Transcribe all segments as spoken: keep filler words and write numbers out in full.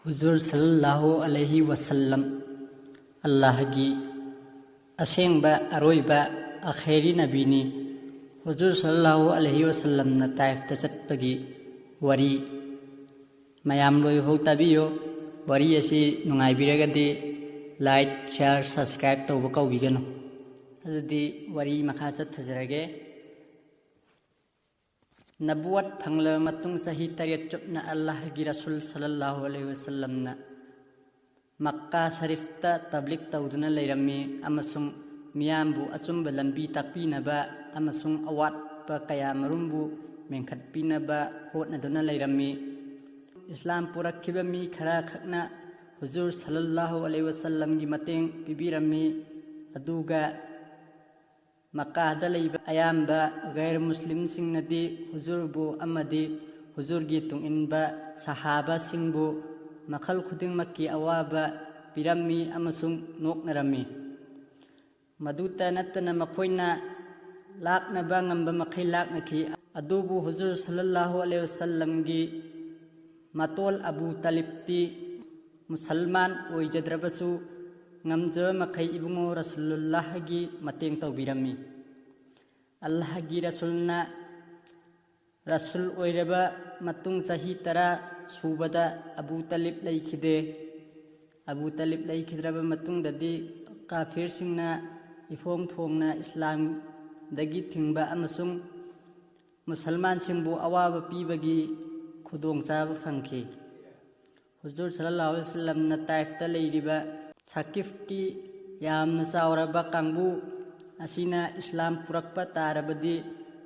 ꯍꯨꯖꯨꯔ ꯁꯜꯂꯜꯂꯥꯍꯨ ꯑꯂꯩꯍꯤ ꯋꯁꯜꯂꯝ ꯑꯜꯂꯥꯍꯒꯤ ꯑꯁꯦꯡꯕ ꯑꯔꯣꯏꯕ ꯑꯈꯦꯔꯤ ꯅꯕꯤꯅꯤ꯫ ꯍꯨꯖꯨꯔ ꯁꯜꯂꯜꯂꯥꯍꯨ ꯑꯂꯩꯍꯤ ꯋꯁꯜꯂꯝꯅ ꯇꯥꯏꯐꯇ ꯆꯠꯄꯒꯤ ꯋꯥꯔꯤ ꯃꯌꯥꯝ ꯂꯣꯏꯐꯥꯎ ꯇꯥꯕꯤꯌꯨ꯫ ꯋꯥꯔꯤ ꯑꯁꯤ ꯅꯨꯡꯉꯥꯏꯕꯤꯔꯒꯗꯤ like, share, subscribe ꯇꯧꯕ ꯀꯥꯎꯕꯤꯒꯅꯨ꯫ ꯑꯗꯨꯗꯤ ꯋꯥꯔꯤ ꯃꯈꯥ ꯆꯠꯊꯖꯔꯒꯦ꯫ ꯅꯕꯨꯋꯠ ꯐꯪꯂꯕ ꯃꯇꯨꯡ ꯆꯍꯤ ꯇꯔꯦꯠ ꯆꯨꯞꯅ ꯑꯜꯂꯥꯍꯒꯤ ꯔꯁꯨꯜ ꯁꯜꯂꯜꯂꯥꯍꯨ ꯑꯂꯩꯍꯤ ꯋꯁꯜꯂꯝꯅ ꯃꯛꯀꯥ ꯁꯔꯤꯐꯇ ꯇꯕ꯭ꯂꯤꯛ ꯇꯧꯗꯨꯅ ꯂꯩꯔꯝꯃꯤ ꯑꯃꯁꯨꯡ ꯃꯤꯌꯥꯝꯕꯨ ꯑꯆꯨꯝꯕ ꯂꯝꯕꯤ ꯇꯥꯛꯄꯤꯅꯕ ꯑꯃꯁꯨꯡ ꯑꯋꯥꯠꯄ ꯀꯌꯥ ꯃꯔꯨꯝꯕꯨ ꯃꯦꯟꯈꯠꯄꯤꯅꯕ ꯍꯣꯠꯅꯗꯨꯅ ꯂꯩꯔꯝꯃꯤ꯫ ꯏꯁꯂꯥꯝ ꯄꯨꯔꯛꯈꯤꯕ ꯃꯤ ꯈꯔ ꯈꯛꯅ ꯍꯨꯖꯨꯔ ꯁꯜꯂꯜꯂꯥꯍꯨ ꯑꯂꯩꯍꯤ ꯋꯁꯜꯂꯝꯒꯤ ꯃꯇꯦꯡ ꯄꯤꯕꯤꯔꯝꯃꯤ, ꯑꯗꯨꯒ ꯃꯛꯀꯥꯗ ꯂꯩꯕ ꯑꯌꯥꯝꯕ ꯒꯩꯔ ꯃꯨꯁꯂꯤꯝꯁꯤꯡꯅꯗꯤ ꯍꯨꯖꯨꯔꯕꯨ ꯑꯃꯗꯤ ꯍꯨꯖꯨꯔꯒꯤ ꯇꯨꯡꯏꯟꯕ ꯁꯍꯥꯕꯥꯁꯤꯡꯕꯨ ꯃꯈꯜ ꯈꯨꯗꯤꯡꯃꯛꯀꯤ ꯑꯋꯥꯕ ꯄꯤꯔꯝꯃꯤ ꯑꯃꯁꯨꯡ ꯅꯣꯛꯅꯔꯝꯃꯤ꯫ ꯃꯗꯨꯇ ꯅꯠꯇꯅ ꯃꯈꯣꯏꯅ ꯂꯥꯛꯅꯕ ꯉꯝꯕ ꯃꯈꯩ ꯂꯥꯛꯅꯈꯤ꯫ ꯑꯗꯨꯕꯨ ꯍꯨꯖꯨꯔ ꯁꯜꯂꯜꯂꯥꯍꯨ ꯑꯂꯩꯍꯤ ꯋꯁꯜꯂꯝꯒꯤ ꯃꯇꯣꯜ ꯑꯕꯨ ꯇꯥꯂꯤꯕꯇꯤ ꯃꯨꯁꯜꯃꯥꯟ ꯑꯣꯏꯖꯗ꯭ꯔꯕꯁꯨ, ꯉꯝꯖꯕ ꯃꯈꯩ ꯏꯕꯨꯡꯉꯣ ꯔꯁꯨꯂꯨꯜꯂꯥꯍꯒꯤ ꯃꯇꯦꯡ ꯇꯧꯕꯤꯔꯝꯃꯤ꯫ ꯑꯜꯂꯥꯍꯒꯤ ꯔꯁꯨꯜꯅ ꯔꯁꯨꯜ ꯑꯣꯏꯔꯕ ꯃꯇꯨꯡ ꯆꯍꯤ ꯇꯔꯥ ꯁꯨꯕꯗ ꯑꯕꯨ ꯇꯥꯂꯤꯕ ꯂꯩꯈꯤꯗꯦ꯫ ꯑꯕꯨ ꯇꯥꯂꯤꯕ ꯂꯩꯈꯤꯗ꯭ꯔꯕ ꯃꯇꯨꯡꯗꯗꯤ ꯀꯥꯐꯤꯔꯁꯤꯡꯅ ꯏꯐꯣꯡ ꯐꯣꯡꯅ ꯏꯁꯂꯥꯝꯗꯒꯤ ꯊꯤꯡꯕ ꯑꯃꯁꯨꯡ ꯃꯨꯁꯜꯃꯥꯟꯁꯤꯡꯕꯨ ꯑꯋꯥꯕ ꯄꯤꯕꯒꯤ ꯈꯨꯗꯣꯡꯆꯥꯕ ꯐꯪꯈꯤ꯫ ꯍꯨꯖꯨꯔ ꯁꯜꯂꯜꯂꯥꯍꯨ ꯑꯂꯩꯍꯤ ꯋꯁꯜꯂꯝꯅ ꯇꯥꯏꯐꯇ ꯂꯩꯔꯤꯕ ꯁꯥꯀꯤꯐꯀꯤ ꯌꯥꯝꯅ ꯆꯥꯎꯔꯕ ꯀꯥꯡꯕꯨ ꯑꯁꯤꯅ ꯏꯁꯂꯥꯝ ꯄꯨꯔꯛꯄ ꯇꯥꯔꯕꯗꯤ,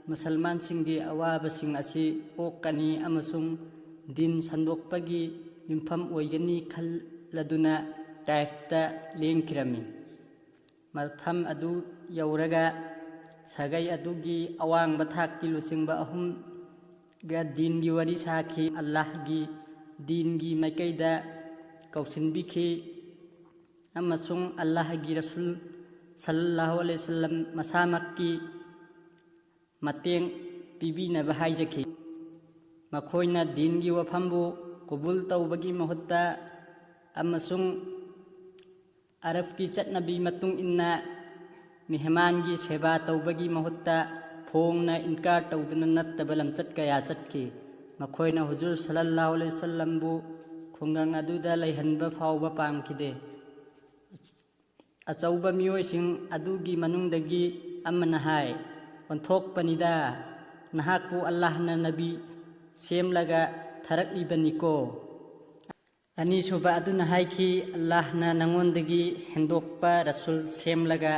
ꯃꯨꯁꯜꯃꯥꯟꯁꯤꯡꯒꯤ ꯑꯋꯥꯕꯁꯤꯡ ꯑꯁꯤ ꯀꯣꯛꯀꯅꯤ ꯑꯃꯁꯨꯡ ꯗꯤꯟ ꯁꯟꯗꯣꯛꯄꯒꯤ ꯌꯨꯝꯐꯝ ꯑꯣꯏꯒꯅꯤ ꯈꯜꯂꯗꯨꯅ ꯇꯥꯏꯐꯇ ꯂꯦꯡꯈꯤꯔꯝꯃꯤ꯫ ꯃꯐꯝ ꯑꯗꯨ ꯌꯧꯔꯒ ꯁꯥꯒꯩ ꯑꯗꯨꯒꯤ ꯑꯋꯥꯡꯕ ꯊꯥꯛꯀꯤ ꯂꯨꯆꯤꯡꯕ ꯑꯍꯨꯝꯒ ꯗꯤꯟꯒꯤ ꯋꯥꯔꯤ ꯁꯥꯈꯤ, ꯑꯜꯂꯥꯍꯒꯤ ꯗꯤꯟꯒꯤ ꯃꯥꯏꯀꯩꯗ ꯀꯧꯁꯤꯟꯕꯤꯈꯤ ꯑꯃꯁꯨꯡ ꯑꯜꯂꯥꯍꯒꯤ ꯔꯁꯨꯜ ꯁꯜꯂꯜꯂꯥꯍꯨ ꯑꯂꯩꯍꯤ ꯋꯁꯜꯂꯝ ꯃꯁꯥꯃꯛꯀꯤ ꯃꯇꯦꯡ ꯄꯤꯕꯤꯅꯕ ꯍꯥꯏꯖꯈꯤ꯫ ꯃꯈꯣꯏꯅ ꯗꯤꯟꯒꯤ ꯋꯥꯐꯝꯕꯨ ꯀꯨꯕꯨꯜ ꯇꯧꯕꯒꯤ ꯃꯍꯨꯠꯇ ꯑꯃꯁꯨꯡ ꯑꯔꯕꯀꯤ ꯆꯠꯅꯕꯤ ꯃꯇꯨꯡ ꯏꯟꯅ ꯃꯤꯍꯃꯥꯟꯒꯤ ꯁꯦꯕꯥ ꯇꯧꯕꯒꯤ ꯃꯍꯨꯠꯇ ꯐꯣꯡꯅ ꯏꯟꯀꯥꯔ ꯇꯧꯗꯨꯅ ꯅꯠꯇꯕ ꯂꯝꯆꯠ ꯀꯌꯥ ꯆꯠꯈꯤ꯫ ꯃꯈꯣꯏꯅ ꯍꯨꯖꯨꯔ ꯁꯜꯂꯜꯂꯥꯍꯨ ꯑꯂꯩꯍꯤ ꯋꯁꯜꯂꯝꯕꯨ ꯈꯨꯡꯒꯪ ꯑꯗꯨꯗ ꯂꯩꯍꯟꯕ ꯐꯥꯎꯕ ꯄꯥꯝꯈꯤꯗꯦ꯫ ꯑꯆꯧꯕ ꯃꯤꯑꯣꯏꯁꯤꯡ ꯑꯗꯨꯒꯤ ꯃꯅꯨꯡꯗꯒꯤ ꯑꯃꯅ ꯍꯥꯏ, "ꯑꯣꯟꯊꯣꯛꯄꯅꯤꯗ, ꯅꯍꯥꯛꯄꯨ ꯑꯜꯂꯥꯍꯅ ꯅꯕꯤ ꯁꯦꯝꯂꯒ ꯊꯥꯔꯛꯂꯤꯕꯅꯤꯀꯣ"꯫ ꯑꯅꯤꯁꯨꯕ ꯑꯗꯨꯅ ꯍꯥꯏꯈꯤ, "ꯑꯜꯂꯥꯍꯅ ꯅꯉꯣꯟꯗꯒꯤ ꯍꯦꯟꯗꯣꯛꯄ ꯔꯁꯨꯜ ꯁꯦꯝꯂꯒ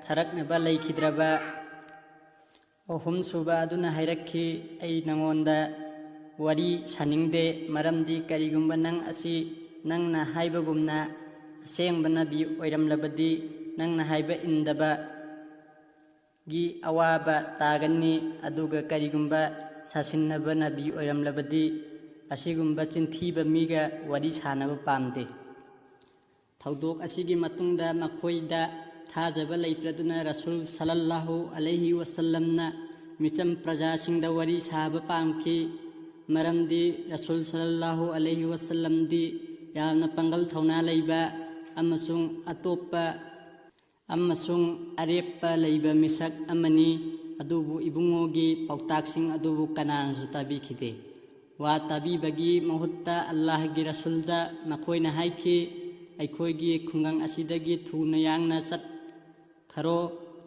ꯊꯥꯔꯛꯅꯕ ꯂꯩꯈꯤꯗ꯭ꯔꯕ?" ꯑꯍꯨꯝꯁꯨꯕ ꯑꯗꯨꯅ ꯍꯥꯏꯔꯛꯈꯤ, "ꯑꯩ ꯅꯉꯣꯟꯗ ꯋꯥꯔꯤ ꯁꯥꯅꯤꯡꯗꯦ, ꯃꯔꯝꯗꯤ ꯀꯔꯤꯒꯨꯝꯕ ꯅꯪ ꯑꯁꯤ ꯅꯪꯅ ꯍꯥꯏꯕꯒꯨꯝꯅ ꯑꯁꯦꯡꯕ ꯅꯕꯤ ꯑꯣꯏꯔꯝꯂꯕꯗꯤ, ꯅꯪꯅ ꯍꯥꯏꯕ ꯏꯟꯗꯕꯒꯤ ꯑꯋꯥꯕ ꯇꯥꯒꯅꯤ, ꯑꯗꯨꯒ ꯀꯔꯤꯒꯨꯝꯕ ꯁꯥꯁꯤꯟꯅꯕ ꯅꯕꯤ ꯑꯣꯏꯔꯝꯂꯕꯗꯤ, ꯑꯁꯤꯒꯨꯝꯕ ꯆꯤꯟꯊꯤꯕ ꯃꯤꯒ ꯋꯥꯔꯤ ꯁꯥꯅꯕ ꯄꯥꯝꯗꯦ"꯫ ꯊꯧꯗꯣꯛ ꯑꯁꯤꯒꯤ ꯃꯇꯨꯡꯗ ꯃꯈꯣꯏꯗ ꯊꯥꯖꯕ ꯂꯩꯇ꯭ꯔꯗꯨꯅ ꯔꯁꯨꯜ ꯁꯜꯂꯜꯂꯥꯍꯨ ꯑꯂꯩꯍꯤ ꯋꯁꯜꯂꯝꯅ ꯃꯤꯆꯝ ꯄ꯭ꯔꯖꯥꯁꯤꯡꯗ ꯋꯥꯔꯤ ꯁꯥꯕ ꯄꯥꯝꯈꯤ, ꯃꯔꯝꯗꯤ ꯔꯁꯨꯜ ꯁꯜꯂꯜꯂꯥꯍꯨ ꯑꯂꯩꯍꯤ ꯋꯁꯜꯂꯝꯗꯤ ꯌꯥꯝꯅ ꯄꯥꯡꯒꯜ ꯊꯧꯅꯥ ꯂꯩꯕ ꯑꯃꯁꯨꯡ ꯑꯇꯣꯞꯄ ꯑꯃꯁꯨꯡ ꯑꯔꯦꯞꯄ ꯂꯩꯕ ꯃꯤꯁꯛ ꯑꯃꯅꯤ꯫ ꯑꯗꯨꯕꯨ ꯏꯕꯨꯡꯉꯣꯒꯤ ꯄꯥꯎꯇꯥꯛꯁꯤꯡ ꯑꯗꯨꯕꯨ ꯀꯅꯥꯅꯁꯨ ꯇꯥꯕꯤꯈꯤꯗꯦ꯫ ꯋꯥ ꯇꯥꯕꯤꯕꯒꯤ ꯃꯍꯨꯠꯇ ꯑꯜꯂꯥꯍꯒꯤ ꯔꯁꯨꯜꯗ ꯃꯈꯣꯏꯅ ꯍꯥꯏꯈꯤ, "ꯑꯩꯈꯣꯏꯒꯤ ꯈꯨꯡꯒꯪ ꯑꯁꯤꯗꯒꯤ ꯊꯨꯅ ꯌꯥꯡꯅ ꯆꯠꯈ꯭ꯔꯣ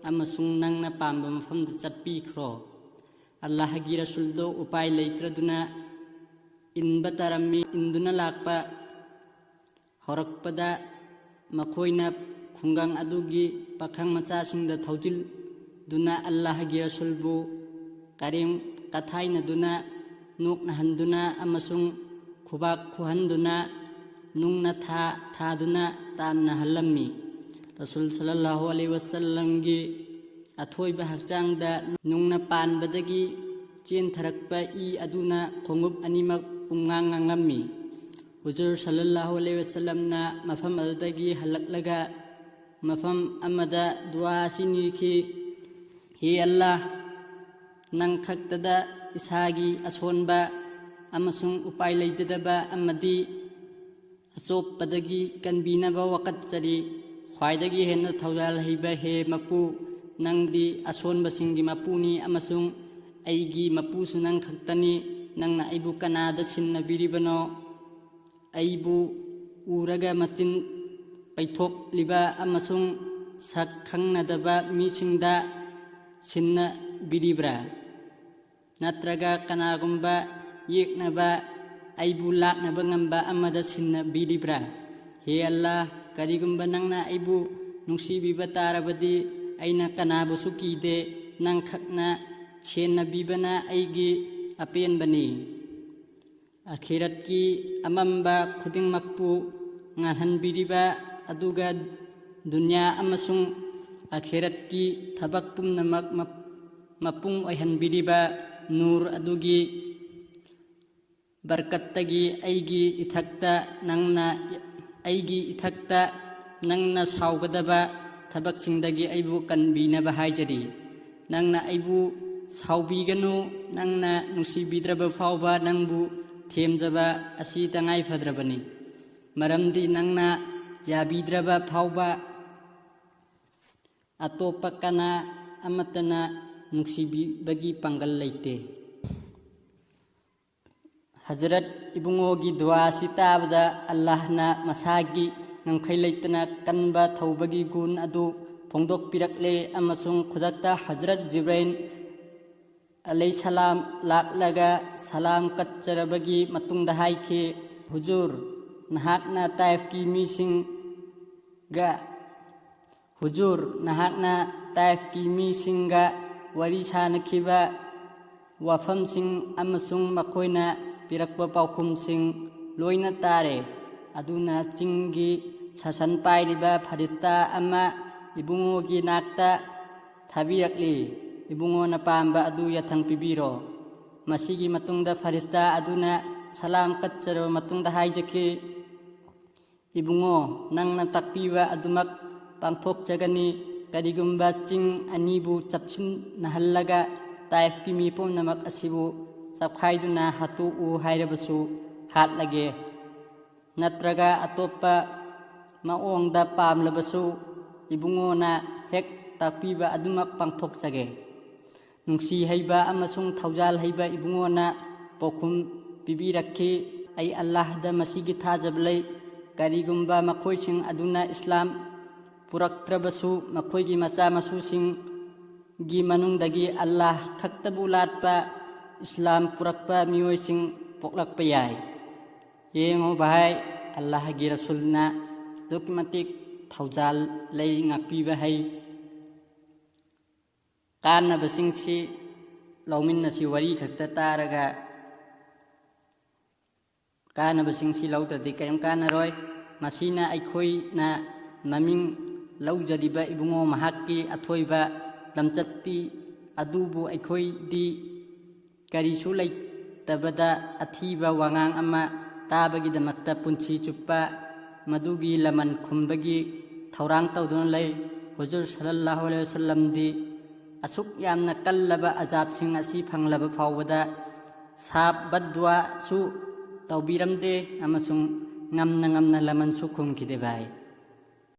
ꯑꯃꯁꯨꯡ ꯅꯪꯅ ꯄꯥꯝꯕ ꯃꯐꯝꯗ ꯆꯠꯄꯤꯈ꯭ꯔꯣ"꯫ ꯑꯜꯂꯥꯍꯒꯤ ꯔꯁꯨꯜꯗꯣ ꯎꯄꯥꯏ ꯂꯩꯇ꯭ꯔꯗꯨꯅ ꯏꯟꯕ ꯇꯥꯔꯝꯃꯤ꯫ ꯏꯟꯗꯨꯅ ꯂꯥꯛꯄ ꯍꯧꯔꯛꯄꯗ ꯃꯈꯣꯏꯅ ꯈꯨꯡꯒꯪ ꯑꯗꯨꯒꯤ ꯄꯥꯈꯪ ꯃꯆꯥꯁꯤꯡꯗ ꯊꯧꯖꯤꯜꯗꯨꯅ ꯑꯜꯂꯥꯍꯒꯤ ꯔꯁꯨꯜꯕꯨ ꯀꯔꯦꯝ ꯀꯊꯥꯏꯅꯗꯨꯅ, ꯅꯣꯛꯅꯍꯟꯗꯨꯅ ꯑꯃꯁꯨꯡ ꯈꯨꯕꯥꯛ ꯈꯨꯍꯟꯗꯨꯅ, ꯅꯨꯡꯅ ꯊꯥ ꯊꯥꯗꯨꯅ ꯇꯥꯟꯅꯍꯜꯂꯝꯃꯤ꯫ ꯔꯁꯨꯜ ꯁꯜꯂꯜꯂꯥꯍꯨ ꯑꯂꯩꯍꯤ ꯋꯁꯜꯂꯝꯒꯤ ꯑꯊꯣꯏꯕ ꯍꯛꯆꯥꯡꯗ ꯅꯨꯡꯅ ꯄꯥꯟꯕꯗꯒꯤ ꯆꯦꯟꯊꯔꯛꯄ ꯏ ꯑꯗꯨꯅ ꯈꯣꯡꯎꯞ ꯑꯅꯤꯃꯛ ꯄꯨꯝꯉꯥꯡ ꯉꯥꯡꯂꯝꯃꯤ꯫ ꯍꯨꯖꯨꯔ ꯁꯜꯂꯜꯂꯥꯍꯨ ꯑꯂꯩꯍꯤ ꯋꯁꯜꯂꯝꯅ ꯃꯐꯝ ꯑꯗꯨꯗꯒꯤ ꯍꯜꯂꯛꯂꯒ ꯃꯐꯝ ꯑꯃꯗ ꯗꯨꯋꯥ ꯑꯁꯤ ꯅꯤꯈꯤ, "ꯍꯦ ꯑꯜꯂꯥꯍ, ꯅꯪ ꯈꯛꯇꯗ ꯏꯁꯥꯒꯤ ꯑꯁꯣꯟꯕ ꯑꯃꯁꯨꯡ ꯎꯄꯥꯏ ꯂꯩꯖꯗꯕ ꯑꯃꯗꯤ ꯑꯆꯣꯞꯄꯗꯒꯤ ꯀꯟꯕꯤꯅꯕ ꯋꯥꯀꯠꯆꯔꯤ꯫ ꯈ꯭ꯋꯥꯏꯗꯒꯤ ꯍꯦꯟꯅ ꯊꯧꯖꯥꯜ ꯍꯩꯕ ꯍꯦ ꯃꯄꯨ, ꯅꯪꯗꯤ ꯑꯁꯣꯟꯕꯁꯤꯡꯒꯤ ꯃꯄꯨꯅꯤ ꯑꯃꯁꯨꯡ ꯑꯩꯒꯤ ꯃꯄꯨꯁꯨ ꯅꯪ ꯈꯛꯇꯅꯤ꯫ ꯅꯪꯅ ꯑꯩꯕꯨ ꯀꯅꯥꯗ ꯁꯤꯟꯅꯕꯤꯔꯤꯕꯅꯣ? ꯑꯩꯕꯨ ꯎꯔꯒ ꯃꯆꯤꯟ ꯄꯩꯊꯣꯛꯂꯤꯕ ꯑꯃꯁꯨꯡ ꯁꯛ ꯈꯪꯅꯗꯕ ꯃꯤꯁꯤꯡꯗ ꯁꯤꯟꯅꯕꯤꯔꯤꯕ꯭ꯔꯥ? ꯅꯠꯇ꯭ꯔꯒ ꯀꯅꯥꯒꯨꯝꯕ ꯌꯦꯛꯅꯕ, ꯑꯩꯕꯨ ꯂꯥꯛꯅꯕ ꯉꯝꯕ ꯑꯃꯗ ꯁꯤꯟꯅꯕꯤꯔꯤꯕ꯭ꯔꯥ? ꯍꯦ ꯑꯜꯂꯥ, ꯀꯔꯤꯒꯨꯝꯕ ꯅꯪꯅ ꯑꯩꯕꯨ ꯅꯨꯡꯁꯤꯕꯤꯕ ꯇꯥꯔꯕꯗꯤ, ꯑꯩꯅ ꯀꯅꯥꯕꯨꯁꯨ ꯀꯤꯗꯦ꯫ ꯅꯪꯈꯛꯅ ꯁꯦꯟꯅꯕꯤꯕꯅ ꯑꯩꯒꯤ ꯑꯄꯦꯟꯕꯅꯤ꯫ ꯑꯈꯤꯔꯠꯀꯤ ꯑꯃꯝꯕ ꯈꯨꯗꯤꯡꯃꯛꯄꯨ ꯉꯥꯜꯍꯟꯕꯤꯔꯤꯕ, ꯑꯗꯨꯒ ꯗꯨꯅ꯭ꯌꯥ ꯑꯃꯁꯨꯡ ꯑꯈꯤꯔꯠꯀꯤ ꯊꯕꯛ ꯄꯨꯝꯅꯃꯛ ꯃꯞ-, ꯃꯄꯨꯡ ꯑꯣꯏꯍꯟꯕꯤꯔꯤꯕ ꯅꯨꯔ ꯑꯗꯨꯒꯤ ꯕꯔꯀꯠꯇꯒꯤ ꯑꯩꯒꯤ ꯏꯊꯛꯇ ꯅꯪꯅ, ꯑꯩꯒꯤ ꯏꯊꯛꯇ ꯅꯪꯅ ꯁꯥꯎꯒꯗꯕ ꯊꯕꯛꯁꯤꯡꯗꯒꯤ ꯑꯩꯕꯨ ꯀꯟꯕꯤꯅꯕ ꯍꯥꯏꯖꯔꯤ꯫ ꯅꯪꯅ ꯑꯩꯕꯨ ꯁꯥꯎꯕꯤꯒꯅꯨ, ꯅꯪꯅ ꯅꯨꯡꯁꯤꯕꯤꯗ꯭ꯔꯕ ꯐꯥꯎꯕ ꯅꯪꯕꯨ ꯊꯦꯝꯖꯕ ꯑꯁꯤ ꯇꯉꯥꯏ ꯐꯗ꯭ꯔꯕꯅꯤ, ꯃꯔꯝꯗꯤ ꯅꯪꯅ ꯌꯥꯕꯤꯗ꯭ꯔꯕ ꯐꯥꯎꯕ ꯑꯇꯣꯞꯄ ꯀꯅꯥ ꯑꯃꯠꯇꯅ ꯅꯨꯡꯁꯤꯕꯤꯕꯒꯤ ꯄꯥꯡꯒꯜ ꯂꯩꯇꯦ꯫ ꯍꯖꯔꯠ ꯏꯕꯨꯡꯉꯣꯒꯤ ꯗꯨꯋꯥ ꯑꯁꯤ ꯇꯥꯕꯗ ꯑꯜꯂꯥꯍꯅ ꯃꯁꯥꯒꯤ ꯉꯝꯈꯩ ꯂꯩꯇꯅ ꯀꯟꯕ ꯊꯧꯕꯒꯤ ꯒꯨꯟ ꯑꯗꯨ ꯐꯣꯡꯗꯣꯛꯄꯤꯔꯛꯂꯦ ꯑꯃꯁꯨꯡ ꯈꯨꯗꯛꯇ ꯍꯖꯔꯠ ꯖꯤꯕ꯭ꯔꯥꯏꯜ ꯑꯂꯩꯍꯤꯁꯁꯂꯥꯝ ꯂꯥꯛꯂꯒ ꯁꯂꯥꯝ ꯀꯠꯆꯔꯕꯒꯤ ꯃꯇꯨꯡꯗ ꯍꯥꯏꯈꯤ, "ꯍꯨꯖꯨꯔ, ꯅꯍꯥꯛꯅ ꯇꯥꯏꯐꯀꯤ ꯃꯤꯁꯤꯡꯒ, ꯍꯨꯖꯨꯔ, ꯅꯍꯥꯛꯅ ꯇꯥꯏꯐꯀꯤ ꯃꯤꯁꯤꯡꯒ ꯋꯥꯔꯤ ꯁꯥꯅꯈꯤꯕ ꯋꯥꯐꯝꯁꯤꯡ ꯑꯃꯁꯨꯡ ꯃꯈꯣꯏꯅ ꯄꯤꯔꯛꯄ ꯄꯥꯎꯈꯨꯝꯁꯤꯡ ꯂꯣꯏꯅ ꯇꯥꯔꯦ꯫ ꯑꯗꯨꯅ ꯆꯤꯡꯒꯤ ꯁꯥꯁꯟ ꯄꯥꯏꯔꯤꯕ ꯐꯔꯤꯁꯇꯥ ꯑꯃ ꯏꯕꯨꯡꯉꯣꯒꯤ ꯅꯥꯛꯇ ꯊꯥꯕꯤꯔꯛꯂꯤ꯫ ꯏꯕꯨꯡꯉꯣꯅ ꯄꯥꯝꯕ ꯑꯗꯨ ꯌꯥꯊꯪ ꯄꯤꯕꯤꯔꯣ꯫" ꯃꯁꯤꯒꯤ ꯃꯇꯨꯡꯗ ꯐꯔꯤꯁꯇꯥ ꯑꯗꯨꯅ ꯁꯂꯥꯝ ꯀꯠꯆꯔꯕ ꯃꯇꯨꯡꯗ ꯍꯥꯏꯖꯈꯤ, "ꯏꯕꯨꯡꯉꯣ, ꯅꯪꯅ ꯇꯥꯛꯄꯤꯕ ꯑꯗꯨꯃꯛ ꯄꯥꯡꯊꯣꯛꯆꯒꯅꯤ꯫ ꯀꯔꯤꯒꯨꯝꯕ ꯆꯤꯡ ꯑꯅꯤꯕꯨ ꯆꯞꯁꯤꯟꯅꯍꯜꯂꯒ ꯇꯥꯏꯐꯀꯤ ꯃꯤ ꯄꯨꯝꯅꯃꯛ ꯑꯁꯤꯕꯨ ꯆꯞꯈꯥꯏꯗꯨꯅ ꯍꯥꯠꯇꯣꯛꯎ ꯍꯥꯏꯔꯕꯁꯨ ꯍꯥꯠꯂꯒꯦ, ꯅꯠꯇ꯭ꯔꯒ ꯑꯇꯣꯞꯄ ꯃꯑꯣꯡꯗ ꯄꯥꯝꯂꯕꯁꯨ ꯏꯕꯨꯡꯉꯣꯅ ꯍꯦꯛ ꯇꯥꯛꯄꯤꯕ ꯑꯗꯨꯃꯛ ꯄꯥꯡꯊꯣꯛꯆꯒꯦ꯫ ꯅꯨꯡꯁꯤ ꯍꯩꯕ ꯑꯃꯁꯨꯡ ꯊꯧꯖꯥꯜ ꯍꯩꯕ ꯏꯕꯨꯡꯉꯣꯅ ꯄꯥꯎꯈꯨꯝ ꯄꯤꯕꯤꯔꯛꯈꯤ, "ꯑꯩ ꯑꯜꯂꯥꯍꯗ ꯃꯁꯤꯒꯤ ꯊꯥꯖꯕ ꯂꯩ, ꯀꯔꯤꯒꯨꯝꯕ ꯃꯈꯣꯏꯁꯤꯡ ꯑꯗꯨꯅ ꯏꯁꯂꯥꯝ ꯄꯨꯔꯛꯇ꯭ꯔꯕꯁꯨ, ꯃꯈꯣꯏꯒꯤ ꯃꯆꯥ ꯃꯁꯨꯁꯤꯡꯒꯤ ꯃꯅꯨꯡꯗꯒꯤ ꯑꯜꯂꯥꯍ ꯈꯛꯇꯕꯨ ꯂꯥꯠꯄ ꯏꯁꯂꯥꯝ ꯄꯨꯔꯛꯄ ꯃꯤꯑꯣꯏꯁꯤꯡ ꯄꯣꯛꯂꯛꯄ ꯌꯥꯏ"꯫ ꯌꯦꯡꯉꯨ ꯚꯥꯏ, ꯑꯜꯂꯥꯍꯒꯤ ꯔꯁꯨꯜꯅ ꯑꯗꯨꯛꯀꯤ ꯃꯇꯤꯛ ꯊꯧꯖꯥꯜ ꯂꯩ, ꯉꯥꯛꯄꯤꯕ ꯍꯩ꯫ ꯀꯥꯟꯅꯕꯁꯤꯡꯁꯤ ꯂꯧꯃꯤꯟꯅꯁꯤ꯫ ꯋꯥꯔꯤ ꯈꯛꯇ ꯇꯥꯔꯒ ꯀꯥꯟꯅꯕꯁꯤꯡꯁꯤ ꯂꯧꯗ꯭ꯔꯗꯤ ꯀꯔꯤꯝ ꯀꯥꯟꯅꯔꯣꯏ꯫ ꯃꯁꯤꯅ ꯑꯩꯈꯣꯏꯅ ꯃꯃꯤꯡ ꯂꯧꯖꯔꯤꯕ ꯏꯕꯨꯡꯉꯣ ꯃꯍꯥꯛꯀꯤ ꯑꯊꯣꯏꯕ ꯂꯝꯆꯠꯇꯤ ꯑꯗꯨꯕꯨ ꯑꯩꯈꯣꯏꯗꯤ ꯀꯔꯤꯁꯨ ꯂꯩꯇꯕꯗ ꯑꯊꯤꯕ ꯋꯥꯉꯥꯡ ꯑꯃ ꯇꯥꯕꯒꯤꯗꯃꯛꯇ ꯄꯨꯟꯁꯤ ꯆꯨꯞꯄ ꯃꯗꯨꯒꯤ ꯂꯃꯟ ꯈꯨꯝꯕꯒꯤ ꯊꯧꯔꯥꯡ ꯇꯧꯗꯨꯅ ꯂꯩ꯫ ꯍꯨꯖꯨꯔ ꯁꯜꯂꯜꯂꯥꯍꯨ ꯑꯂꯩꯍꯤ ꯋꯁꯜꯂꯝꯗꯤ ꯑꯁꯨꯛ ꯌꯥꯝꯅ ꯀꯜꯂꯕ ꯑꯖꯥꯕꯁꯤꯡ ꯑꯁꯤ ꯐꯪꯂꯕ ꯐꯥꯎꯕꯗ ꯁꯥꯞ ꯕꯗꯋꯥꯁꯨ ꯇꯧꯕꯤꯔꯝꯗꯦ ꯑꯃꯁꯨꯡ ꯉꯝꯅ ꯉꯝꯅ ꯂꯃꯟꯁꯨ ꯈꯨꯝꯈꯤꯗꯦ ꯚꯥꯏ꯫